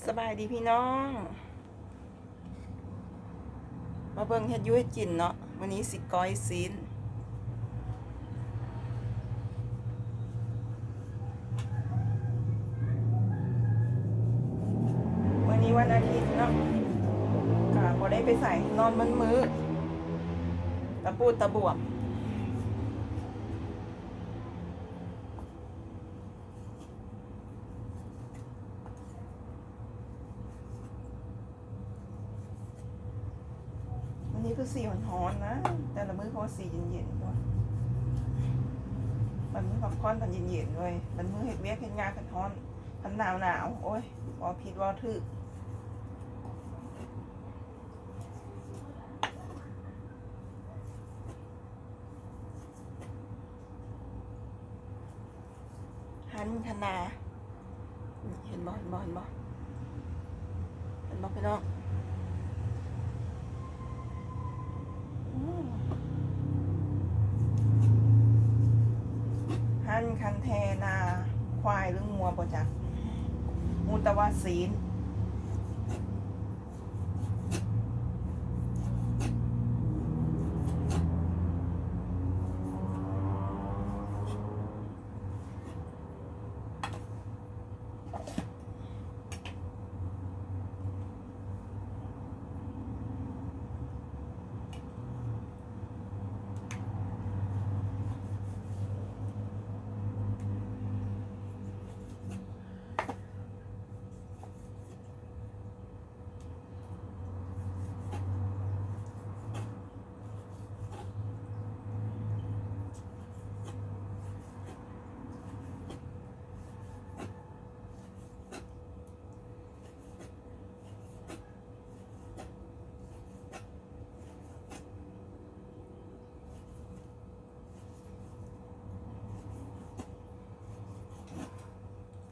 ສະບາຍດີພີ່ນ້ອງ ມາເບິ່ງເຮັດຢູ່ເຮັດກິນເນາະ. ມື້ນີ້ຊິກ້ອຍຊີ້ນ. ມື້ນີ້ວັນອາທິດເນາະ ກະບໍ່ໄດ້ໄປໃສ ນອນໝົດມື້ ຕາປູດຕາບວມ. ມື້ນີ້ຄືສີມັນຮ້ອນນະ ແຕ່ລະມື້ເຂົາວ່າສີເຢັນໆ ບາດມື້ພັກຜ່ອນພັດເຢັນໆເວີຍ ບາດມື້ເຮັດວຽກເຮັດງານພັດຮ້ອນ ພັດໜາວໆ ໂອ້ຍ ເວົ້າຜິດເວົ້າຖືກ. ຫັ້ນຄະນາ ເຫັນບໍ່ ເຫັນບໍ່ ເຫັນບໍ່ ເຫັນບໍ່ພີ່ນ້ອງ? ອືມ ຫັ້ນຄັນແທນາ ຄວາຍຫຼືງົວບໍ່ຈັກ ຮູ້ແຕ່ວ່າຊີ້ນ.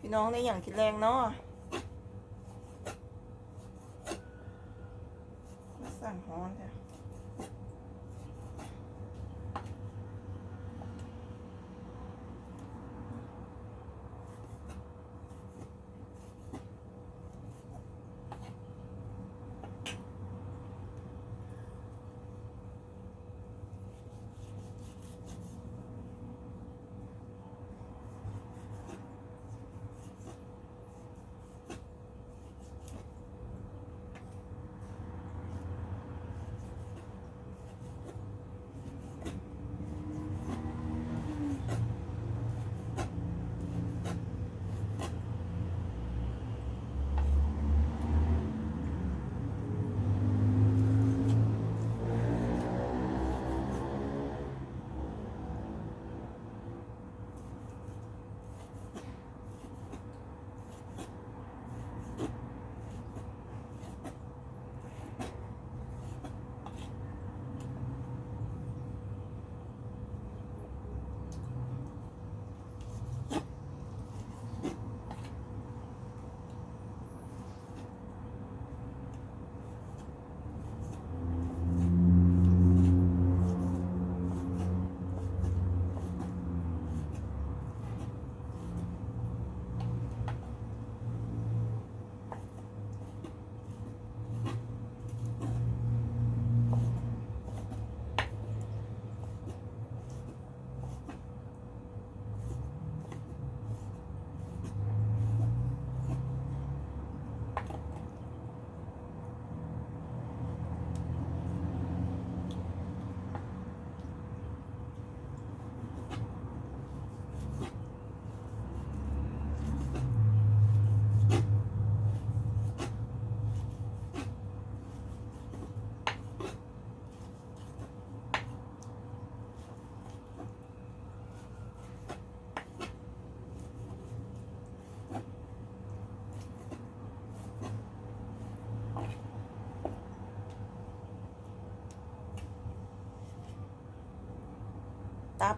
ພີ່ນ້ອງໄດ້ຫຍັງກິນແລງເນາະ? ມັນສັ່ງຮ້ອນແທ້. ຕັບ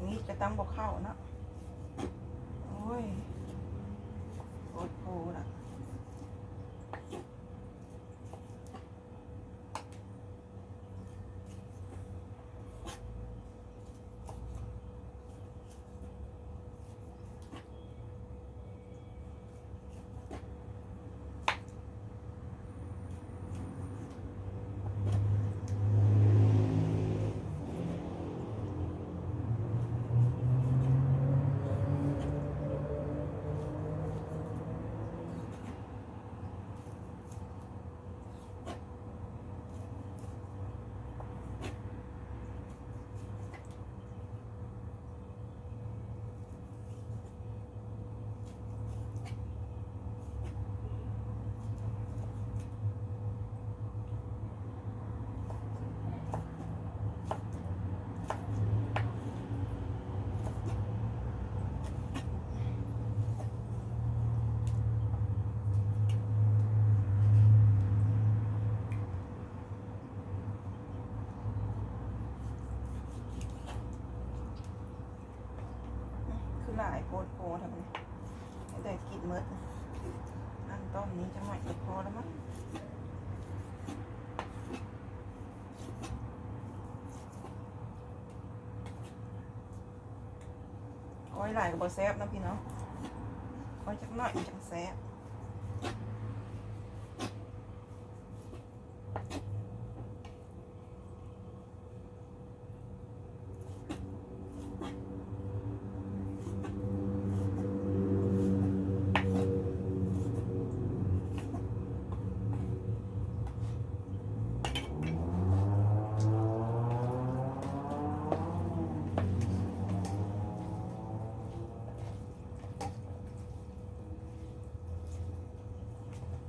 ນີ້ກະຕຳບໍ່ເຂົ້າເນາະ. ໂອ້ຍ ໂພດໂພລະ. ຫຼາຍໂພດໂພ ທຳໄມໄດ້ກິນໝົດ ອັນຕ້ອມນີ້ຈັກໜ້ອຍກໍພໍແລ້ວມັ້ງ. ກ້ອຍຫຼາຍກໍບໍ່ແຊບເນາະພີ່ນ້ອງ ກ້ອຍຈັກໜ້ອຍມັນຈັ່ງແຊບ.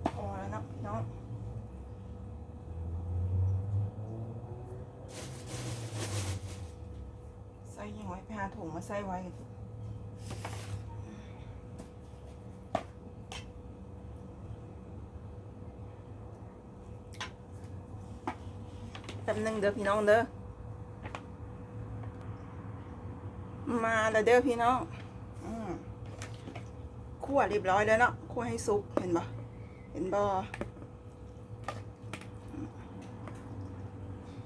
ພໍແລ້ວເນາະພີ່ນ້ອງ ໃສ່ຫຍັງໄວ້ ໄປຫາຖົງມາໃສ່ໄວ້. ແປັບໜຶ່ງເດີພີ່ນ້ອງເດີ ມາແລ້ວເດີພີ່ນ້ອງ. ອືມ ຂົ້ວຮຽບຮ້ອຍແລ້ວເນາະ ຂົ້ວໃຫ້ສຸກ ເຫັນບໍ່ ເຫັນບໍ່?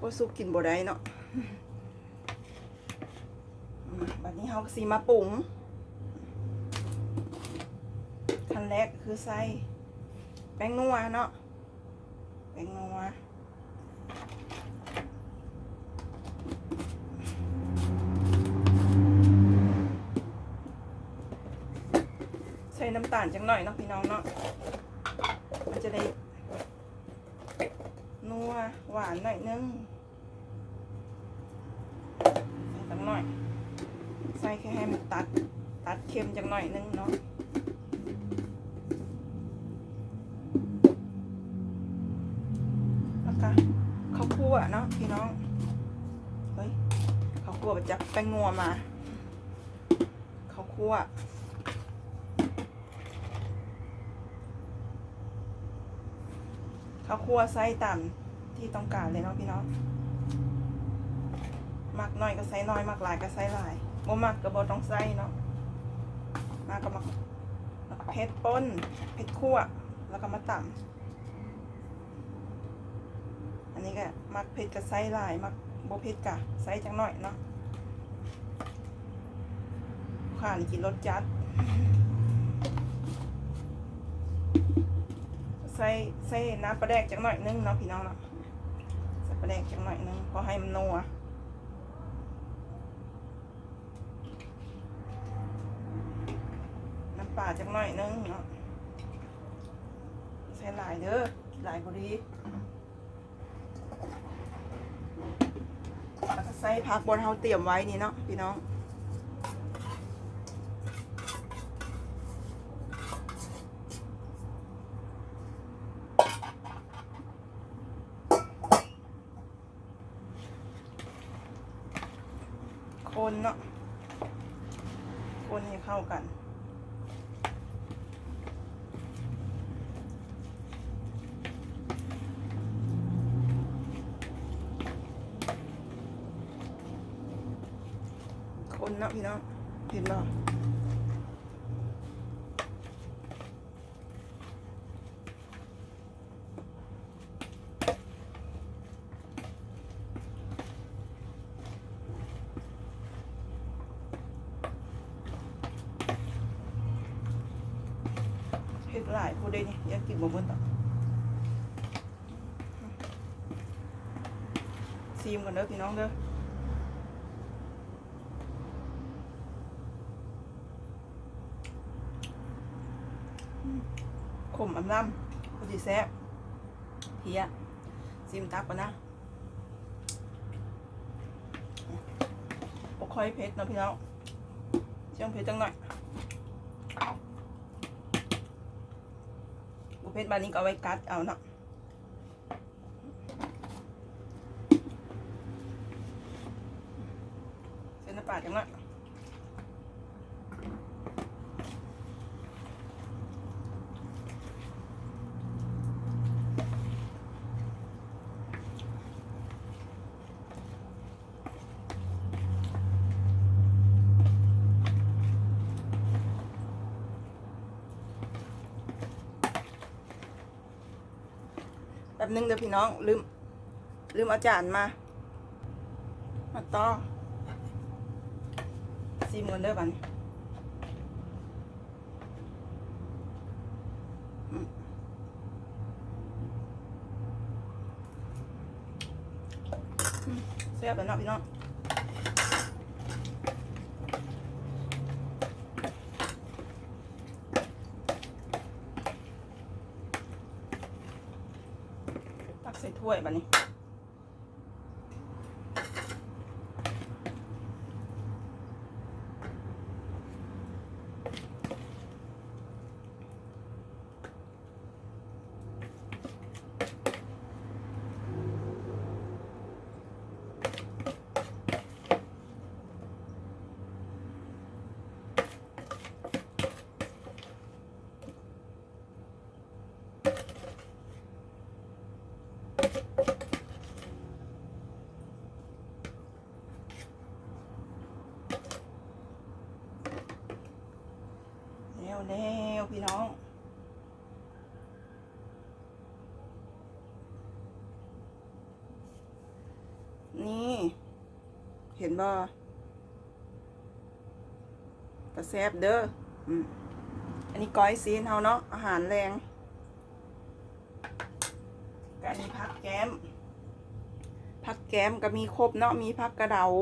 ບໍ່ສຸກກິນບໍ່ໄດ້ເນາະ. ອືມ ບັດນີ້ເຮົາກໍຊິມາປຸງ ຂັ້ນແລກກໍຄືໃສ່ແປ້ງນົວເນາະ ແປ້ງນົວ ໃສ່ນ້ຳຕານຈັກໜ້ອຍເນາະພີ່ນ້ອງເນາະ ມັນຈະໄດ້ນົວຫວານໜ້ອຍໜຶ່ງ. ໃສ່ຈັກໜ້ອຍ ໃສ່ແຄ່ໃຫ້ມັນຕັດ ຕັດເຄັມຈັກໜ້ອຍໜຶ່ງເນາະ. ແລ້ວກະເຂົ້າຂົ້ວເນາະພີ່ນ້ອງ ເອີຍ ເຂົ້າຂົ້ວ ໄປຈັບແປ້ງນົວມາ ເຂົ້າຂົ້ວ ເຂົ້າຂົ້ວໃສ່ຕາມທີ່ຕ້ອງການເລີຍເນາະພີ່ນ້ອງ ມັກໜ້ອຍກໍໃສ່ໜ້ອຍ ມັກຫຼາຍກໍໃສ່ຫຼາຍ ບໍ່ມັກກໍບໍ່ຕ້ອງໃສ່ເນາະ. ມັກກໍມັກ ມັກເຜັດປົ່ນ ເຜັດຂົ້ວ ແລ້ວກໍມາຕຳ. ອັນນີ້ກໍມັກເຜັດກໍໃສ່ຫຼາຍ ມັກບໍ່ເຜັດກໍໃສ່ຈັກໜ້ອຍເນາະ ຂ້ານີ້ກິນລົດຈັດ. ໃສ່ ໃສ່ນ້ຳປາແດກຈັກໜ້ອຍໜຶ່ງເນາະພີ່ນ້ອງເນາະ ໃສ່ປາແດກຈັກໜ້ອຍໜຶ່ງ ພໍໃຫ້ມັນນົວ. ນ້ຳປາຈັກໜ້ອຍໜຶ່ງເນາະ ໃສ່ຫຼາຍເດີ ກິນຫຼາຍບໍ່ດີ. ແລ້ວກໍໃສ່ຜັກບ່ອນເຮົາຕຽມໄວ້ນີ້ເນາະພີ່ນ້ອງ ຄົນເນາະ ຄົນໃຫ້ເຂົ້າກັນ ຄົນເນາະພີ່ນ້ອງ ເຫັນບໍ່? ເຜັດຫຼາຍໂພດເດນີ້ ຢ້ານກິນບໍ່ໝົດດອກ. ຊີມກ່ອນເດີພີ່ນ້ອງເດີ. ອືມ ຂົມອຳລຳ ພໍດີແຊບ. ເພຍ ຊີມຕັບກ່ອນນະ. ບໍ່ຄ່ອຍເຜັດເນາະພີ່ນ້ອງ ຊ່ຽງເຜັດຈັກໜ້ອຍ. ບໍ່ເຜັດບາດນີ້ກໍເອົາໄວ້ກັດເອົາເນາະ. ໃສ່ນ້ຳປາຈັກໜ້ອຍ. ອ ປັບໜຶ່ງເດີພີ່ນ້ອງ ລືມ ລືມເອົາຈານມາ ມາຕໍ່ ຊີມກ່ອນເດີບັດນີ້. ອືມ ອືມ ແຊບແລ້ວເນາະພີ່ນ້ອງ. ຕັກໃສ່ຖ້ວຍບັດນີ້. ແລ້ວ ແລ້ວພີ່ນ້ອງ ນີ້ ເຫັນບໍ່? ຕາແຊບເດີ. ອືມ ອັນນີ້ກ້ອຍຊີ້ນເຮົາເນາະ ອາຫານແລງ. ກະມີຜັກແກ້ມ ຜັກແກ້ມກະມີຄົບເນາະ ມີຜັກກະເດົາ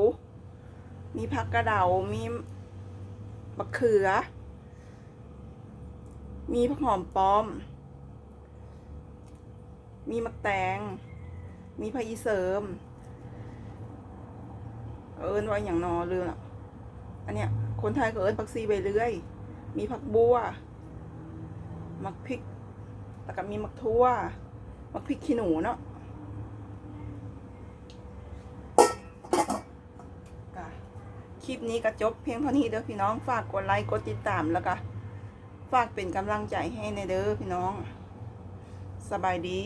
ມີຜັກກະເດົາ ມີບັກເຂືອ ມີຜັກຫອມປ້ອມ ມີໝາກແຕງ ມີຜັກອີເສີມ ເອີ້ນວ່າຫຍັງນໍ ລືມລະ. ອັນເນີ້ຍ ຄົນໄທກໍເອີ້ນຜັກຊີໃບເລື່ອຍ ມີຜັກບົ່ວ ໝາກພິກ ແລ້ວກໍມີໝາກຖົ່ວ ໝາກພິກຂີ້ໜູເນາະ. ກະ ຄລິບນີ້ກໍຈົບພຽງເທົ່ານີ້ເດີພີ່ນ້ອງ. ຝາກກົດໄລ ກົດຕິດຕາມ ແລ້ວກະຝາກເປັນກຳລັງໃຈໃຫ້ແດ່ເດີພີ່ນ້ອງ. ສະບາຍດີ.